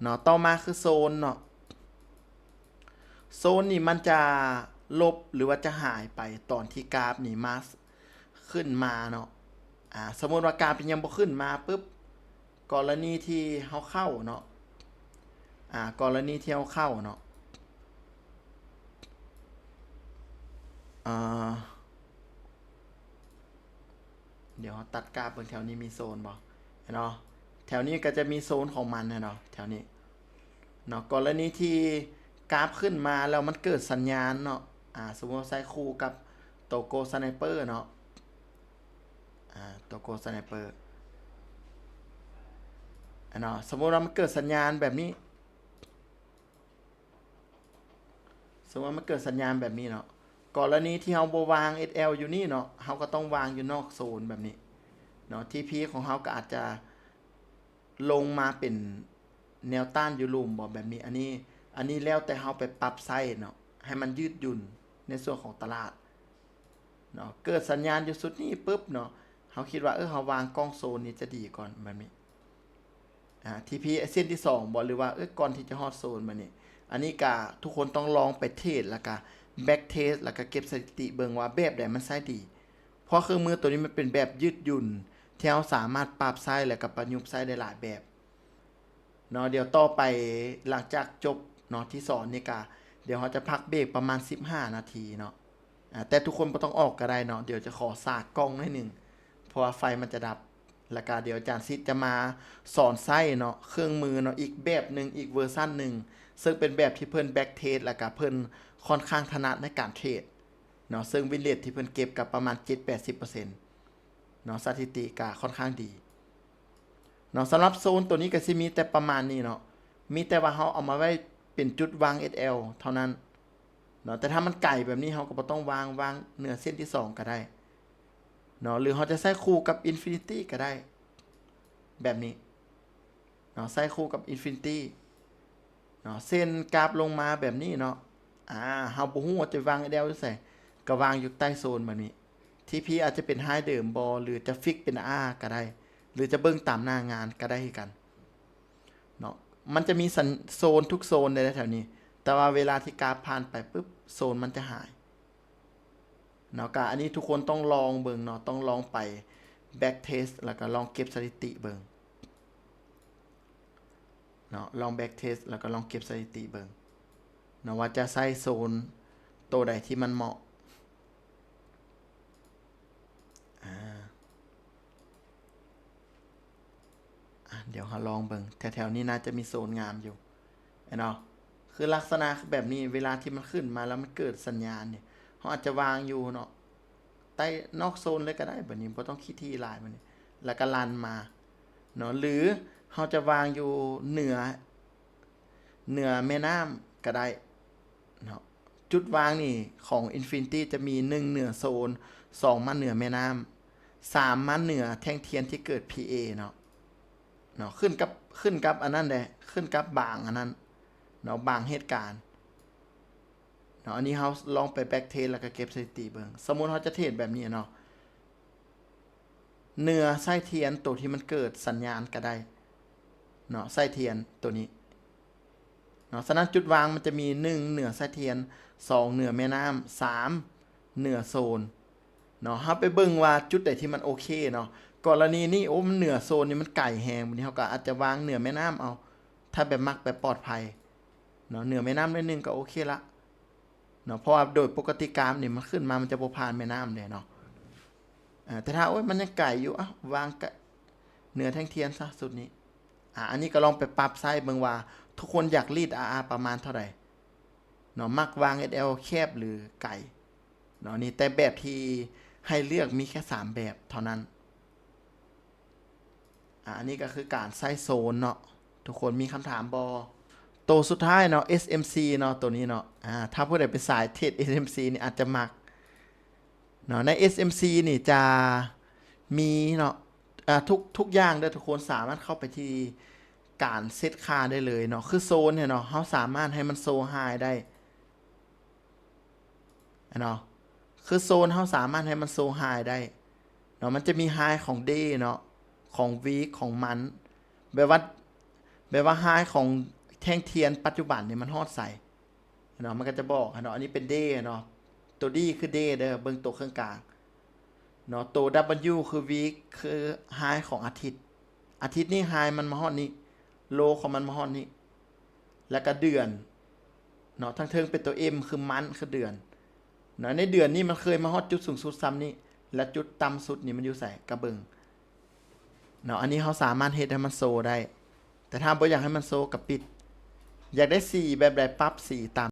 ເນາະ. ຕໍ່ມາຄືໂຊນເນາະ, ໂຊນນີ້ມັນຈະລົບ ຫຼືວ່າຈະຫາຍໄປຕອນທີ່ກາຟນີ້ມາ ຂຶ້ນມາເນາະ. ອາ ສົມມຸດວ່າກາຟຍັງບໍ່ຂຶ້ນມາປຶບ, ກໍລະນີທີ່ເຮົາເຂົ້າເນາະ, ອາ ກໍລະນີທີ່ເຮົາເຂົ້າເນາະ, ອາ ດຽວເຮົາຕັດກາຟເບິ່ງ ແຖວນີ້ມີໂຊນບໍ່? ເຫັນບໍ່? ແຖວນີ້ກໍຈະມີໂຊນຂອງມັນ ເຫັນບໍ່? ແຖວນີ້ເນາະ, ກໍລະນີທີ່ກາຟຂຶ້ນມາແລ້ວມັນເກີດສັນຍານເນາະ, ອາ ສົມມຸດວ່າໃຊ້ຄູ່ກັບໂຕໂກສະໄນເປີເນາະ, ອາ ໂຕໂກສະໄນເປີ ອາເນາະ, ສົມມຸດວ່າມັນເກີດສັນຍານແບບນີ້, ສົມມຸດວ່າມັນເກີດສັນຍານແບບນີ້ເນາະ, ກໍລະນີທີ່ເຮົາບໍ່ວາງ ເອສແອລ ຢູ່ນີ້ເນາະ, ເຮົາກໍຕ້ອງວາງຢູ່ນອກໂຊນແບບນີ້ເນາະ, ທີພີຂອງເຮົາກໍອາດຈະລົງມາເປັນແນວຕ້ານຢູ່ລຸ່ມບໍ ແບບນີ້. ອັນນີ້ ອັນນີ້ແລ້ວແຕ່ເຮົາໄປປັບໃຊ້ເນາະ, ໃຫ້ມັນຍືດຫຍຸ່ນໃນສ່ວນຂອງຕະຫຼາດເນາະ. ເກີດສັນຍານຢູ່ຈຸດນີ້ປຶບເນາະ, ເຮົາຄິດວ່າ ເອີ ເຮົາວາງກ້ອງໂຊນນີ້ຈະດີກ່ອນ ແບບນີ້. ອາ ທີພີເສັ້ນທີສອງບໍ ຫຼືວ່າ ເອີ ກ່ອນທີ່ຈະຮອດໂຊນ ແບບນີ້. ອັນນີ້ກະທຸກຄົນຕ້ອງລອງໄປເທຣດ ແລ້ວກະແບັກເທສ ແລ້ວກະເກັບສະຖິຕິເບິ່ງວ່າແບບໃດມັນໃຊ້ດີ, ເພາະເຄື່ອງມືໂຕນີ້ມັນເປັນແບບຍືດຫຍຸ່ນ ທີ່ເຮົາສາມາດປັບໃຊ້ ແລ້ວກະປະຍຸກໃຊ້ໄດ້ຫຼາຍແບບເນາະ. ດຽວຕໍ່ໄປ ຫຼັງຈາກຈົບເນາະ ທີ່ສອນນີ້ກະ ດຽວເຮົາຈະພັກເບຣກປະມານສິບຫ້ານາທີເນາະ. ອາ ແຕ່ທຸກຄົນບໍ່ຕ້ອງອອກກໍໄດ້ເນາະ, ດຽວຈະຂໍສາກກ້ອງໜ້ອຍໜຶ່ງ ເພາະວ່າໄຟມັນຈະດັບ. ແລ້ວກະດຽວອາຈານສິດຈະມາສອນໃຊ້ເນາະ ເຄື່ອງມືເນາະ ອີກແບບໜຶ່ງ ອີກເວີຊັນໜຶ່ງ, ເຊິ່ງເປັນແບບທີ່ເພິ່ນແບັກເທສ ແລ້ວກະເພິ່ນຄ່ອນຂ້າງຖະໜັດໃນການເທຣດເນາະ, ເຊິ່ງວິນເຣດທີ່ເພິ່ນເກັບກໍປະມານເຈັດແປດສິບເປີເຊັນເນາະ, ສະຖິຕິກໍຄ່ອນຂ້າງດີເນາະ. ສຳລັບໂຊນໂຕນີ້ກໍຊິມີແຕ່ປະມານນີ້ເນາະ, ມີແຕ່ວ່າເຮົາເອົາມາໄວ້ເປັນຈຸດວາງ ເອສແອລ ເທົ່ານັ້ນ ເນາະ. ແຕ່ຖ້າມັນໄກແບບນີ້ ເຮົາກໍບໍ່ຕ້ອງວາງ, ວາງເໜືອເສັ້ນທີສອງກໍໄດ້ເນາະ, ຫຼືເຮົາຈະໃຊ້ຄູ່ກັບ Infinity ກໍໄດ້ ແບບນີ້ເນາະ, ໃຊ້ຄູ່ກັບ Infinity ເນາະ. ເສັ້ນກາບລົງມາແບບນີ້ເນາະ, ອາ ເຮົາບໍ່ຮູ້ວ່າຈະວາງ ແອລ ຢູ່ໃສ, ກໍວາງຢູ່ໃຕ້ໂຊນແບບນີ້. ທີພີອາດຈະເປັນໄຮເດີມບໍ ຫຼືຈະຟິກເປັນ R ກໍໄດ້, ຫຼືຈະເບິ່ງຕາມໜ້າງານກໍໄດ້ຄືກັນ. ເນາະ, ມັນຈະມີສັນ ໂຊນທຸກໂຊນເດ້ແຖວນີ້, ແຕ່ວ່າເວລາທີ່ກາຟຜ່ານໄປປຶບ ໂຊນມັນຈະຫາຍເນາະ. ກະອັນນີ້ທຸກຄົນຕ້ອງລອງເບິ່ງເນາະ, ຕ້ອງລອງໄປແບັກເທສ ແລ້ວກະລອງເກັບສະຖິຕິເບິ່ງເນາະ, ລອງແບັກເທສ ແລ້ວກະລອງເກັບສະຖິຕິເບິ່ງເນາະ ວ່າຈະໃຊ້ໂຊນໂຕໃດທີ່ມັນເໝາະ. ອາ ອາ ດຽວເຮົາລອງເບິ່ງ, ແຖວໆນີ້ໜ້າຈະມີໂຊນງາມຢູ່ ແມ່ນບໍ່? ຄືລັກສະນະແບບນີ້ ເວລາທີ່ມັນຂຶ້ນມາແລ້ວມັນເກີດສັນຍານນີ້ ເຮົາອາດຈະວາງຢູ່ເນາະ ໃຕ້ນອກໂຊນເລີຍກໍໄດ້. ບັດນີ້ບໍ່ຕ້ອງຄິດທີ່ຫຼາຍ ບັດນີ້ ແລ້ວກໍລັນມາເນາະ, ຫຼືເຮົາຈະວາງຢູ່ເໜືອ ເໜືອແມ່ນ້ຳກໍໄດ້ເນາະ. ຈຸດວາງນີ້ຂອງ Infinity ຈະມີ ໜຶ່ງ ເໜືອໂຊນ, ສອງ ມາເໜືອແມ່ນ້ຳ, ສາມ ມາເໜືອແທ່ງທຽນທີ່ເກີດ PA ເນາະ, ເນາະ, ຂຶ້ນກັບ ຂຶ້ນກັບອັນນັ້ນແຫຼະ, ຂຶ້ນກັບບາງອັນນັ້ນເນາະ, ບາງເຫດການເນາະ. ອັນນີ້ເຮົາລອງໄປ back test ແລ້ວກໍເກັບສະຖິຕິເບິ່ງ. ສົມມຸດເຮົາຈະເທດແບບນີ້ເນາະ, ເໜືອສາຍທຽນໂຕທີ່ມັນເກີດສັນຍານກໍໄດ້ເນາະ, ສາຍທຽນໂຕນີ້ເນາະ. ສະນັ້ນຈຸດວາງມັນຈະມີ ໜຶ່ງ ເໜືອສາຍທຽນ, ສອງ ເໜືອແມ່ນ້ຳ, ສາມ ເໜືອໂຊນເນາະ. ເຮົາໄປເບິ່ງວ່າຈຸດໃດທີ່ມັນໂອເຄເນາະ. ກໍລະນີນີ້ ໂອ້ ມັນເໜືອໂຊນນີ້ມັນໄກແຮງ, ບັດນີ້ເຮົາກໍອາດຈະວາງເໜືອແມ່ນ້ຳເອົາ, ຖ້າແບບມັກແບບປອດໄພເນາະ, ເໜືອແມ່ນ້ຳໜ້ອຍໜຶ່ງກໍໂອເຄລະ ເນາະ, ເພາະວ່າໂດຍປົກກະຕິກາບນີ້ມັນຂຶ້ນມາ ມັນຈະບໍ່ຜ່ານແມ່ນ້ຳເດ້ເນາະ. ເອີ ແຕ່ຖ້າ ໂອ້ຍ ມັນຍັງໄກຢູ່ ອະ ວາງກະເໜືອແທ່ງທຽນຊະ ຊຸດນີ້. ອາ ອັນນີ້ກໍລອງໄປປັບໃຊ້ເບິ່ງວ່າທຸກຄົນຢາກລີດ ອາ ອາ ປະມານເທົ່າໃດເນາະ, ມັກວາງ ເອສແອລ ແຄບ ຫຼື ໄກເນາະ. ນີ້ແຕ່ແບບທີ່ໃຫ້ເລືອກມີແຄ່ສາມແບບເທົ່ານັ້ນ. ອາ ອັນນີ້ກໍຄືການໃຊ້ໂຊນເນາະ. ທຸກຄົນມີຄຳຖາມບໍ່? ໂຕສຸດທ້າຍເນາະ ເອສເອັມຊີ ເນາະ, ໂຕນີ້ເນາະ. ອາ ຖ້າຜູ້ໃດເປັນສາຍເທຣດ ເອສເອັມຊີ ນີ້ອາດຈະມັກເນາະ. ໃນ ເອສເອັມຊີ ນີ້ຈະມີເນາະ, ອາ ທຸກ ທຸກຢ່າງເດີ ທຸກຄົນສາມາດເຂົ້າໄປທີ່ການເຊັດຄ່າໄດ້ເລີຍເນາະ. ຄືໂຊນນີ້ເນາະ, ເຮົາສາມາດໃຫ້ມັນໂຊໄຮໄດ້ ເນາະ, ຄືໂຊນເຮົາສາມາດໃຫ້ມັນໂຊໄຮໄດ້ເນາະ. ມັນຈະມີໄຮຂອງເດເນາະ, ຂອງວີກ, ຂອງມັນ, ແບບວ່າ ແບບວ່າ high ຂອງແທ່ງທຽນປັດຈຸບັນນີ້ມັນຮອດໃສເນາະ ມັນກໍຈະບອກເນາະ. ອັນນີ້ເປັນ day ເນາະ ໂຕ D ຄື day ເດີ ເບິ່ງໂຕເຄິ່ງກາງເນາະ. ໂຕ W ຄື week ຄື high ຂອງອາທິດ. ອາທິດນີ້ high ມັນມາຮອດນີ້ low ຂອງມັນມາຮອດນີ້ ແລ້ວກໍເດືອນເນາະ ທາງເທິງເປັນໂຕ M ຄື month ຄືເດືອນເນາະ. ໃນເດືອນນີ້ມັນເຄີຍມາຮອດຈຸດສູງສຸດຊ່ຳນີ້ ແລະ ຈຸດຕ່ຳສຸດນີ້ມັນຢູ່ໃສ ກໍເບິ່ງເນາະ. ອັນນີ້ເຮົາສາມາດເຮັດໃຫ້ມັນໂຊໄດ້ ແຕ່ຖ້າບໍ່ຢາກໃຫ້ມັນໂຊກໍປິດ. ຢາກໄດ້ສີແບບໃດ ປັບສີຕາມ